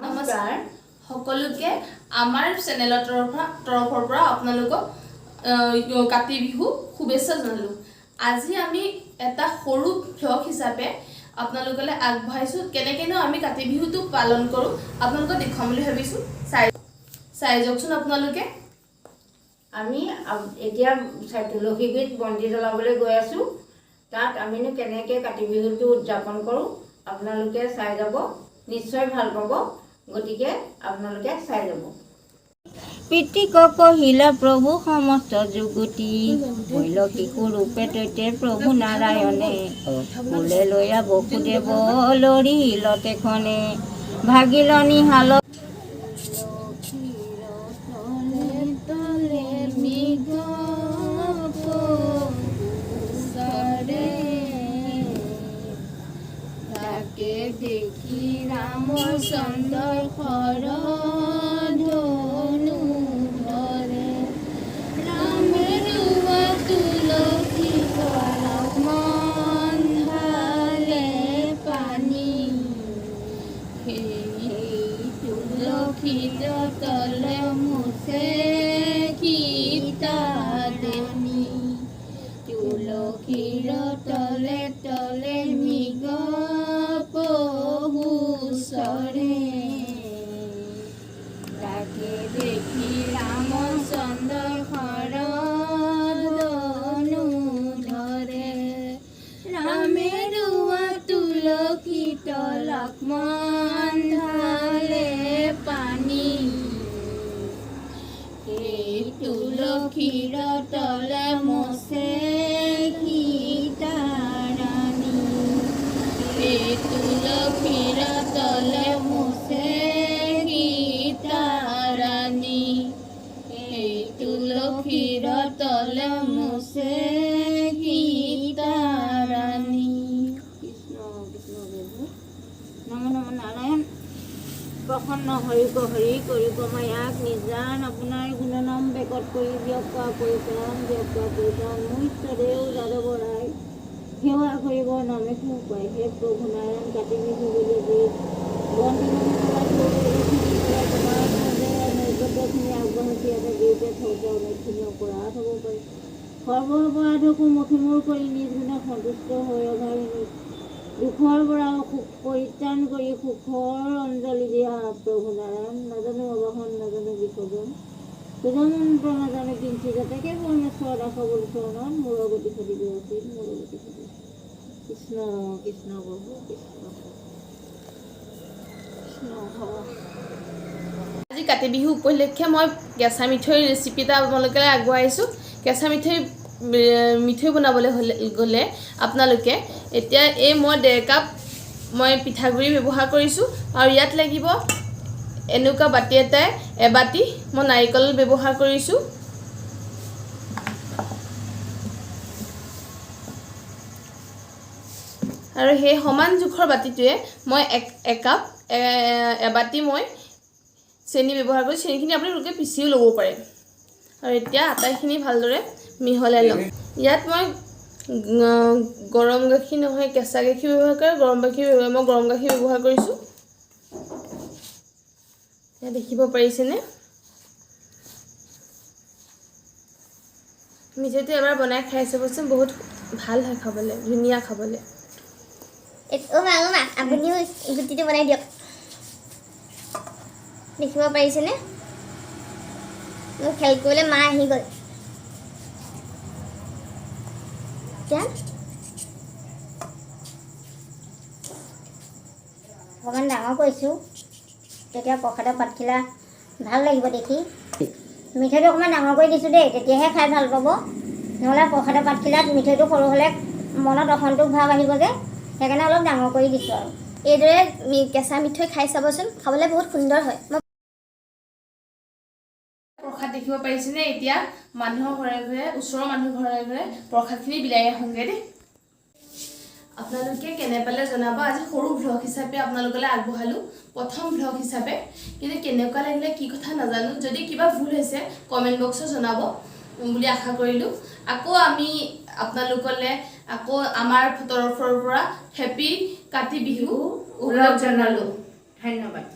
নমস্কাৰ সকলোকে, আমাৰ চেনেলৰ তৰফৰ পৰা আপোনালোকক কাতি বিহু শুভেচ্ছা জনালোঁ। আজি আমি এটা সৰু ভ্লগ হিচাপে আপোনালোকলৈ আগবঢ়াইছোঁ। কেনেকৈনো আমি কাতি বিহুটো পালন কৰোঁ, আপোনালোকক দেখুৱাম বুলি ভাবিছোঁ। চাই চাই যাওকচোন আপোনালোকে। আমি এতিয়া তুলসী গুৰিত বন্তি জ্বলাবলৈ গৈ আছোঁ। তাত আমিনো কেনেকৈ কাতি বিহুটো উদযাপন কৰোঁ, আপোনালোকে চাই যাব, নিশ্চয় ভাল পাব। গতিকে আপোনালোকে চাই যাব। পিতৃক কহিলা প্ৰভু সমস্ত যুগুতি, ভৈল শিশু ৰূপে তৈতে প্ৰভু নাৰায়ণে। কোলে লৈয়া বসুদেৱ লৰিল তেখনে, ভাগিল নিহাল। তলে মৃগ চৰে, তাকে দেখি ৰামচন্দ্ৰ শৰ ধনু ধৰে। ৰামে ৰুৱা তুলসী লক্ষ্মণ ঢালে পানী, সেই তুলসীৰ তলে মোচে সীতা ৰাণী। তুলসীৰ তলে তলে মৃগ পহু চৰে, তাকে দেখি ৰামচন্দ্ৰ শৰ ধনু ধৰে। ৰামে ৰুৱা তুলসীত লক্ষ্মণ ঢালে পানী, সেই তুলসীৰ তলে মোচে সীতা ৰাণী। সেই তুলসীৰ তলে মোচে সীতা ৰাণী। সেই তুলসীৰ তলে মোচে সীতা ৰাণী। কৃষ্ণ কৃষ্ণ প্ৰভু, নম নম নাৰায়ণ। প্ৰসন্ন হৰি হৰি কৰিব মায়াক নিজান, আপোনাৰ গুণনাম বেকত কৰি দিয়ক কোৱা পৰিত্ৰাণ, দিয়ক কোৱা পৰিত্ৰাণ। মোৰ ইষ্টদেউ যাদৱ ৰায় সেৱা কৰিব নামে পায়। হে প্ৰভু নাৰায়ণ, কাতি বিহু বুলি যি বন্তি তোমাৰ নৈবেদ্যখিনি আগবঢ়াইছে, ইয়াতে দিওঁতে থওঁতে অনেকখিনি অপৰাধ হ'ব পাৰে। সৰ্ব অপৰাধকো মষিমূৰ কৰি নিজ গুণে সন্তুষ্ট হৈ অভাৱিনী দুখৰ পৰা সুখ পৰিত্ৰাণ কৰি সুখৰ অঞ্জলি দিয়া প্ৰভু নাৰায়ণ। নাজানো আবাহন, নাজানো বিসৰ্জন, পূজা মন্ত্ৰ নাজানো কিঞ্চিত, যাতেকে পৰমেশ্বৰ দাস বল চৰণত মোৰ গতি খতি আছিল, মোৰ গতি খতি। কৃষ্ণ কৃষ্ণ প্ৰভু, কৃষ্ণ কৃষ্ণ। আজি কাতি বিহু উপলক্ষে মই কেঁচা মিঠৈৰ ৰেচিপি এটা আপোনালোকলৈ আগবঢ়াইছোঁ। কেঁচা মিঠৈ বনাবলৈ হ'লে গ'লে আপোনালোকে এতিয়া এই মই 1.5 কাপ মই পিঠাগুড়ি ব্যৱহাৰ কৰিছোঁ আৰু ইয়াত লাগিব এনেকুৱা বাতি এটাই এবাতি মই নাৰিকল ব্যৱহাৰ কৰিছোঁ। আৰু সেই সমান জোখৰ বাতিটোৱে মই এক একাপ এবাতি মই চেনি ব্যৱহাৰ কৰিছোঁ। চেনিখিনি আপোনালোকে পিচিও ল'ব পাৰে। আৰু এতিয়া আটাইখিনি ভালদৰে মিহলাই ল'ম। ইয়াত মই গৰম গাখীৰ নহয়, কেঁচা গাখীৰ ব্যৱহাৰ কৰে, গৰম গাখীৰ ব্যৱহাৰ, মই গৰম গাখীৰ ব্যৱহাৰ কৰিছোঁ। ইয়াত দেখিব পাৰিছেনে? মিঠৈটো এবাৰ বনাই খাই চাবচোন, বহুত ভাল হয় খাবলৈ, ধুনীয়া খাবলৈ। অ' মা, অ' মা, আপুনিও গুটিটো বনাই দিয়ক। দেখিব পাৰিছেনে? মোক হেল্প কৰিবলৈ মা আহি গ'ল। এতিয়া অকণমান ডাঙৰ কৰিছোঁ, তেতিয়া প্ৰসাদৰ পাতখিলা ভাল লাগিব দেখি। মিঠৈটো অকণমান ডাঙৰ কৰি দিছোঁ দেই, তেতিয়াহে খাই ভাল পাব। নহ'লে প্ৰসাদৰ পাতখিলাত মিঠৈটো সৰু হ'লে মনত অসন্তোষ ভাৱ আহিব যে, সেইকাৰণে অলপ ডাঙৰ কৰি দিছোঁ আৰু। এইদৰে কেঁচা মিঠৈ খাই চাবচোন, খাবলৈ বহুত সুন্দৰ হয়। মই প্ৰসাদ দেখিব পাৰিছেনে? এতিয়া মানুহৰ ঘৰে ঘৰে, ওচৰৰ মানুহৰ ঘৰে ঘৰে প্ৰসাদখিনি বিলাই আহোঁগৈ দেই। আপোনালোকে কেনে পালে জনাব। আজি সৰু ভ্লগ হিচাপে আপোনালোকলৈ আগবঢ়ালোঁ, প্ৰথম ভ্লগ হিচাপে। কিন্তু কেনেকুৱা লাগিলে কি কথা নাজানো, যদি কিবা ভুল হৈছে কমেণ্ট বক্সত জনাব বুলি আশা কৰিলোঁ। আকৌ আমি আপোনালোকলৈ আকৌ আমাৰ তৰফৰ পৰা হেপী কাতি বিহু ওলগ জনালোঁ। ধন্যবাদ।